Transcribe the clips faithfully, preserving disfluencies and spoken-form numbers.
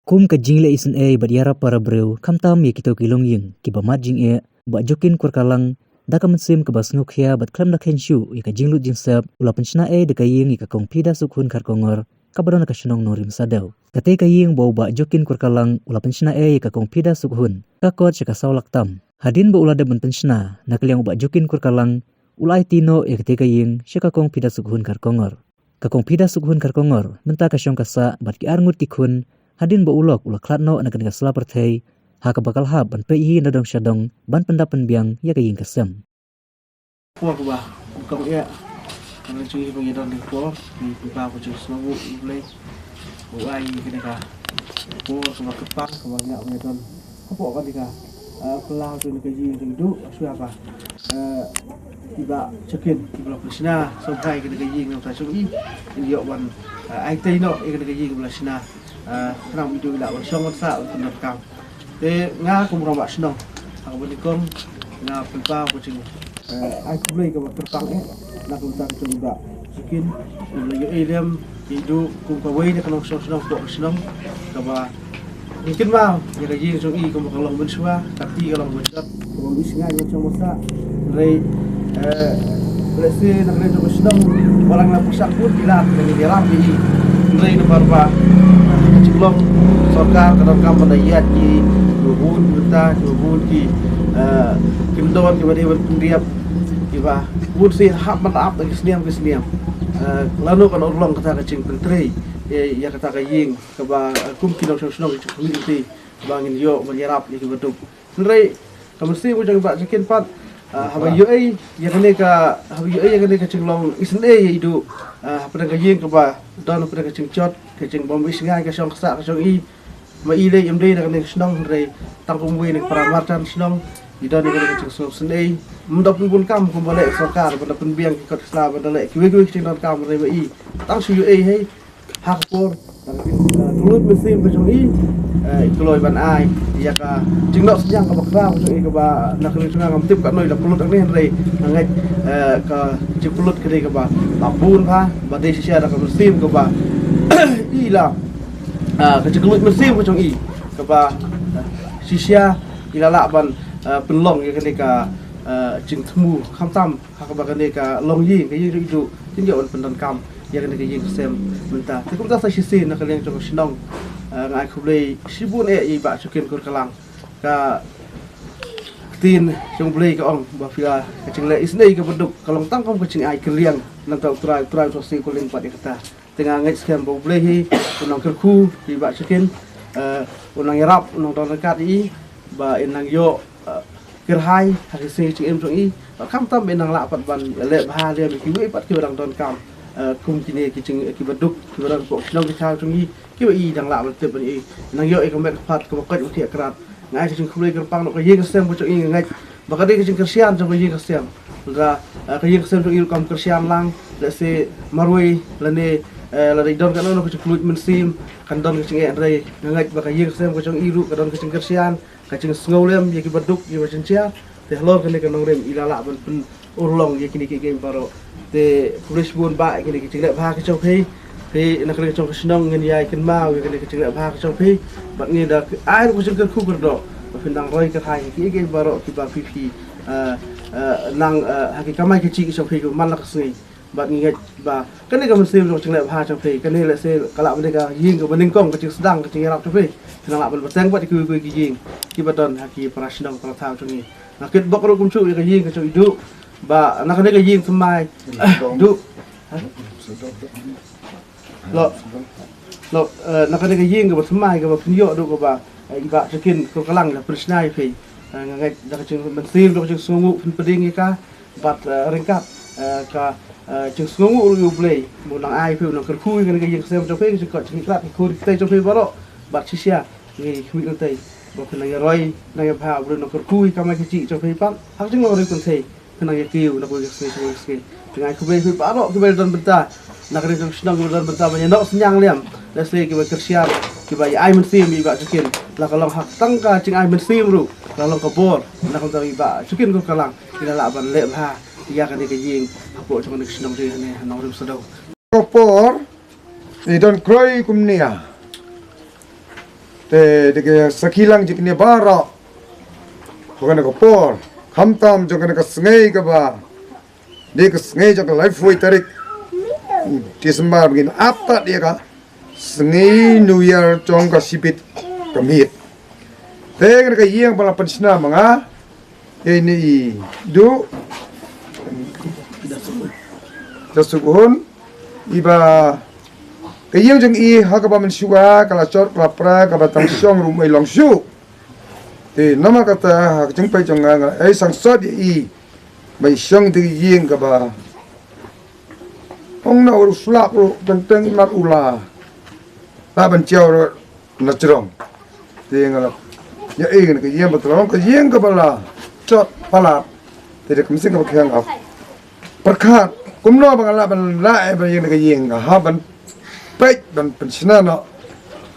Kum ka jingleh isynei bad ïarap para briew, khamtam ïa kito ki longïing kiba mad jingeh, Bah Jokin Kurkalang, da ka mynsiem kaba sngewkhia bad khlem da kheiñ shuh ïa ka jinglut jingsep, u la pynshna ei da ka ïing ïa ka Kong Phida Sukhun Kharkongor, kaba don ha ka shnong Nongrim Sadew. Katei ka ïing ba u Bah Jokin Kurkalang u la pynshna ei ïa ka Kong Phida Sukhun, ka kot sha ka saw lak tam. Hadien ba u la dep ban pynshna, na ka liang u Bah Jokin Kurkalang u la aiti noh ïa katei ka ïing sha ka Kong Phida Sukhun Kharkongor. Ka Kong Phida Sukhun Kharkongor mynta ka shong ka sah bad ki arngut ki khun, hadien ba u lok u la khlad noh na kane ka sla pyrthei, ha kaba ka la hap ban peit hi na dong sha dong ban pyndap pynbiang ïa ka ïing ka sem. Por kaba kong ïa, kane jong i ba ngi don ni por, ni ba ko jong sma bu i Blei. U ai kane ka por kaba kyrpang kaba ngi ïa don. Hapoh kane ka, ah, phyllaw jong ka ïing jong i Duh, shuwa ba, ah, i Bah Jokin i ba la pynshna sngewbha ïa kane ka ïing na ka bynta jong i. I ïoh ban, ah, aiti noh ïa kane ka ïing ba la shna. Ah, khnang ba i Duh i lah ban shong ban sah ban pyndonkam. Te nga kum u rangbah shnong, ha kaba nyngkong nga pynpaw ka jing, eh, ai khublei kaba kyrpang eh na ka bynta ka jong i Bah Jokin, u la ïoh ei lem ïa i Duh kum kawei na ka nongshong shnong hapoh ka shnong, kaba ngi kynmaw ïa ka ïing jong i kum ka long mynshuwa, ka kti ka long mynshwa, kaba ym isngai ban shong ban sah. Hynrei, eh, lehse na ka liang jong ka shnong, ba la nang pyrshang bun ki lad ban ïarap ïa i. Hynrei namar ba ka jinglong sorkar ka donkam ban da ïaid ki, kiba bun ki bynta, kiba bun ki, eh, kyndon kiba dei ban pyndiap, kiba bun sien hap ban da ap da ki snem ki snem. Eh, lano kan urlong kata ka jingpyntrei, eh, ïa kata ka ïing kaba, eh, kum ki nongshong shnong ki jingkhmih lynti ba ngin ïoh ban ïarap ïa kiba duk. Hynrei ka mynsiem ka jong i Bah Jokin pat, ah, haba ïoh ei ïa kane ka, haba ïoh ei ïa kane ka jinglong isynei ïa i Duh, ah, hapdeng ka ïing kaba don hapdeng ka jingjot, ka jingbym isngai ka shong ka sah ka jong i. Ma i lei im dei na kane ka shnong hynrei tang kum wei na ka para marjan shnong i don ïa kane ka jingsngew isynei. Ym da pynbun kam kumba leh sorkar ban da pynbiang ki kot ki sla ban da leh kiwei kiwei ki jingdonkam hynrei ma i tang shu ïoh ei hei. Ha ka por, eh, ka lut mynsiem ka jong i, eh, i kloi ban ai ïa ka jingnoh synñiang kaba khraw ka jong i kaba na ka liang jong nga ngam tip katno i la pynlut hangne hynrei nga ngeit, eh, ka jingpynlut ka dei kaba la bun bha, ba dei shisha da ka mynsiem kaba i la, eh, ka jinglut mynsiem ka jong i kaba, eh, shisha i la lah ban, eh, pynlong ïa kane ka, eh, jingthmu khamtam ha kaba kane ka longïing ka ïing jong i Duh kin ïoh ban pyndonkam ïa kane ka ïing ka sem mynta. Te kumta sa shisien na ka liang jong ka shnong, eh, nga ai khublei shibun eh ïa i Bah Jokin Kurkalang. Ka ktien jong U Blei ka ong ba phi, ah, ka jingleh isynei kaba duk ka long tang kum ka jingai kylliang. Nangta U Trai, U Trai u sa siew kylliang pat ïa kata. Te nga ngeit skhem ba U Blei hi u nang kyrkhu ïa i Bah Jokin, eh, u nang ïarap, u nang don ryngkat ïa i ba i nang ïoh, eh, kyrhai ha ki sngi jingim jong i. Bad khamtam ba i nang lah pat ban leh bha lem ïa kiwei pat kiba dang donkam, eh, kum kine ki jing, kiba duk kiba don hapoh ki shnong ki thaw jong i kiba i dang lah ban tip ban i nang ïoh ïa ka met ka phad kaba koit ba thiah krat. Nga ai ka jingkhublei kyrpang na ka ïing ka sem ka jong i, nga ngeit ba ka dei ka jingkyrshan jong ka ïing ka sem. Nga, eh, ka ïing ka sem jong i ruh kam kyrshan lang, lehse marwei lane, eh, lada i don kano kano ka jingkylluid mynsiem kan don ka jingeh, hynrei nga ngeit ba ka ïing ka sem ka jong i ruh ka don ka jingkyrshan, ka jingsngewlem ïa kiba duk ïa kiba jynjar. Te halor kane ka nongrim i la lah ban pyn urlong ïa kine kiei kiei baroh. Te khublei shibun Bah ïa kine ki jingleh bha ki jong phi. Phi na kane ka jong ka shnong ngin ïai kynmaw ïa kane ka jingleh bha ka jong phi. Bad ngin da ai ruh ka jingkyrkhu kyrdoh ba phin dang roi kyrhai ïa kiei kiei baroh kiba phi phi, eh, eh, nang, eh, ha ki kamai kajih ki jong phi kiba man la ka sngi. Bad ngi ngeit ba kane ka mynsiem jong ka jingleh bha jong phi, kane lehse ka lah ban dei ka ïing kaba nyngkong, ka jingsdang ka jingïarap jong phi. Phin nang lah ban bteng bad ïa kiwei kiwei ki ïing kiba don ha ki para shnong para thaw jong ngi. Nga kitbok ruh kumjuh ïa ka ïing ka jong i Duh ba na kane ka ïing thymmai. Duh. Ha? Lo. Lo, eh, na kane ka ïing kaba thymmai kaba phin ïoh Duh kaba, eh, i Bah Jokin Kurkalang la pynshna ïa phi. Eh, nga ngeit da ka jingmynsiem da ka jingsngewnguh phin pdiang ïa ka. Bad, eh, ryngkat, eh, ka, eh, jingsngewnguh ruh ïa U Blei ba u nang ai phi, u nang kyrkhu ïa kane ka ïing ka sem jong phi, ka jingkoit jingkhiah, ki khun ki kti jong phi baroh. Bad shisha ngi khmih lynti ba phin nang ïaroi nang ïabha, U Blei u nang kyrkhu ïa ka kamai kajih jong phi pat ha ka jinglong ri kynthei. Phin nang ïakiew na kawei ka sngi sha kawei ka sngi. Te nga ai khublei ïa phi baroh kiba don bynta na ka ri jong ka shnong, kiba don bynta ban ïanoh synñiang lem, lehse kiba kyrshan, kiba ïa ai mynsiem ïa i Bah Jokin. La ka long ha tang ka jingai mynsiem ruh, la long ka bor na ka bynta i Bah Jokin Kurkalang. Ki la lah ban leh bha ïa kane ka ïing hapoh jong kane ka shnong jong ngi hangne ha Nongrim Sadew. Ka por i don kroi kumne ïa. Te da ka sakhi lang jong kine baroh, ha kane ka por, khamtam jong kane ka sngi kaba dei ka sngi jong ka laiphew tarik December, ba ngin ap tad ïa ka sngi New Year jong ka shibit ka miet. Te kane ka ïing ba la pynshna ma nga, ïa ine i Duh Jasuk Hun, iba ka ïing jong i ha kaba mynshuwa ka la jot, ka la pra, kaba tang shong ruh ym long shuh. Te namar kata ha ka jingpeit jong nga, nga la ai sangsot ïa i ba i shong ïa ka ïing kaba ong na u slap ruh teng teng i mat u la, la ban jaw ruh na jrong. Te nga la ïa i kane ka ïing ba tang long ka ïing kaba la jot palat. Te da ka mynsiem kaba khia nga pyrkhat kumno ba nga lah ban lah ïa ba ïing, da ka ïing nga hap ban peit ban pynshna noh.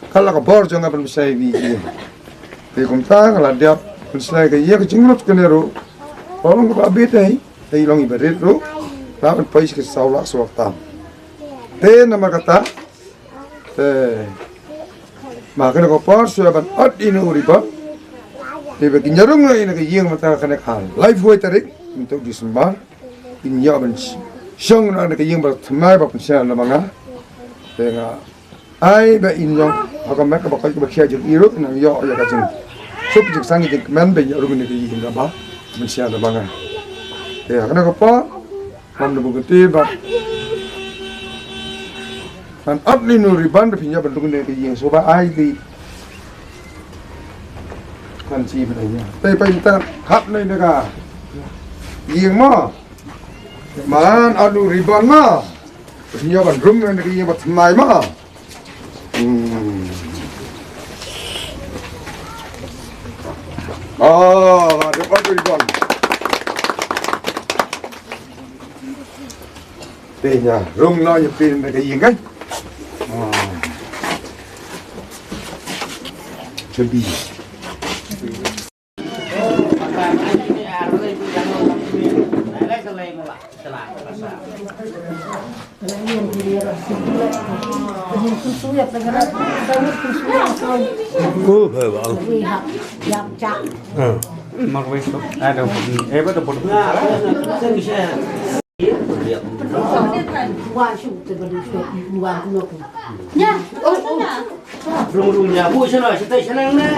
Ka la ka bor jong nga ban pynshna ïa ïing. Te kumta nga la dep pynshna ïa ka ïing, ka jinglut kane ruh, ka long kaba bit, eh, te i long iba rit ruh, la ban poi shi ka saw lak saw lak tam. Te namar kata, te ma kane ka por shuwa ban ot ïa une u ribbon, te ba kin ïa rung noh ïa kane ka ïing mynta kane ka laiphew tarik mynta u December, in ïoh ban sh-, shong noh ïa kane ka ïing ba thymmai ba pynshna na ma nga. Te nga ai ba in ïoh ha ka met kaba koit kaba khia jong i ruh, nang ïoh ïa ka jingsuk jingsang, ka jingkmen ba in ïoh rung ïa kane ka ïing kaba pynshna na ma nga. Te ha kane ka por, Mam da bun kti bad ngan ot ïa une u ribbon da phin ïa ban rung ïa ka ïing, shuwa ba ai ti. Kan chi ba ïa. Te pynta khap ïa ka ïing mo. Man ot ïa u ribbon mo. Phin ïa ban rung ïa ka ïing ba thymmai mo. Hmm. Ah, la dep ot ïa u ribbon. Te ïa rung noh ïa phi na ka ïing, eh. Ah. Chebi. Oh, hai, wow. Ah. Marwei tu. Ada, eh, betul, betul. Rung rung nya bu sino, sino sino ne.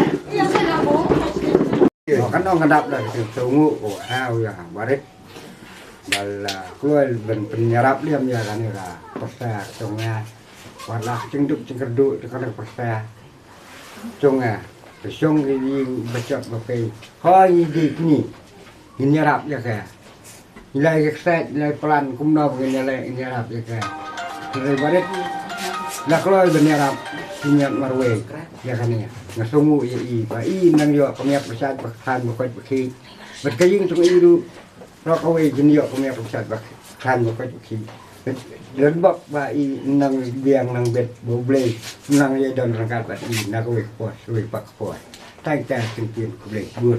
Kan ong ngadap dah, sino ngu ko ha u ya barit. Bal, ah, kloi ban pynïarap liam ïa kane ka pyrsa jong nga. Wat la ka jingduk jingkyrduh jong kane ka pyrsa jong nga. Ka shong ka ïing ba jot ba pei. Hoi ngi dei kine. Ngin ïarap ïa ka. Ngi la ïa ka set, ngi la ïa plan kumno ba ngin ïa leh, ngin ïarap ïa ka. Hynrei barit la kloi ban ïarap, ki ñiad marwei ïa kane. Nga sngew ïa i ba i nang ïoh ka miat ba shait ba khan ba koit ba khih. Bad ka ïing jong i ruh, baroh kawei kin ïoh ka miat ba shait ba khan ba koit ba khih. Lem bok ba i nang biang nang bet ba U Blei nang ïa don ryngkat bad i na kawei ka por sha kawei pat ka por. Tang tang kin kin U Blei bun.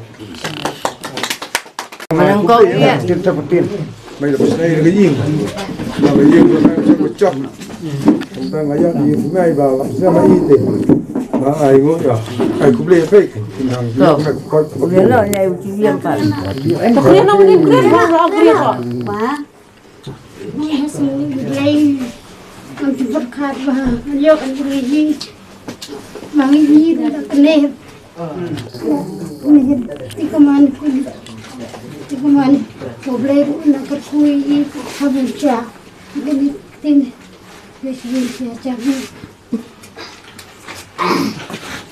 Manang kong ïa. Tin ta patin. Mai da pynshai da ka ïing. Na ka ïing ba ka chok. Tang tang ïa ïing mai ba ba sa ma i te. Ba ai ngo ïa. Ai U Blei pek. Nang ïa ka kot. Ïa lo ïa u ti ïa ka. Ba. Ngi ha sini ngi blei. Ngan ti berkat ba ngan ïoh kan briew hi. Ba ngi hi da kane. Ngi hi ti kaman ku. Ti kaman. Ko blei ruh na ka kui hi ka ha bun cha. Ngi tin. Ngi sini sia cha.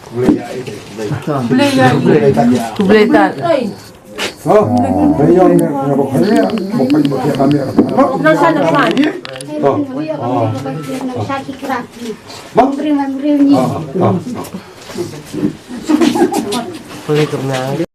Blei ïa, blei ïa, blei ïa. Blei ïa.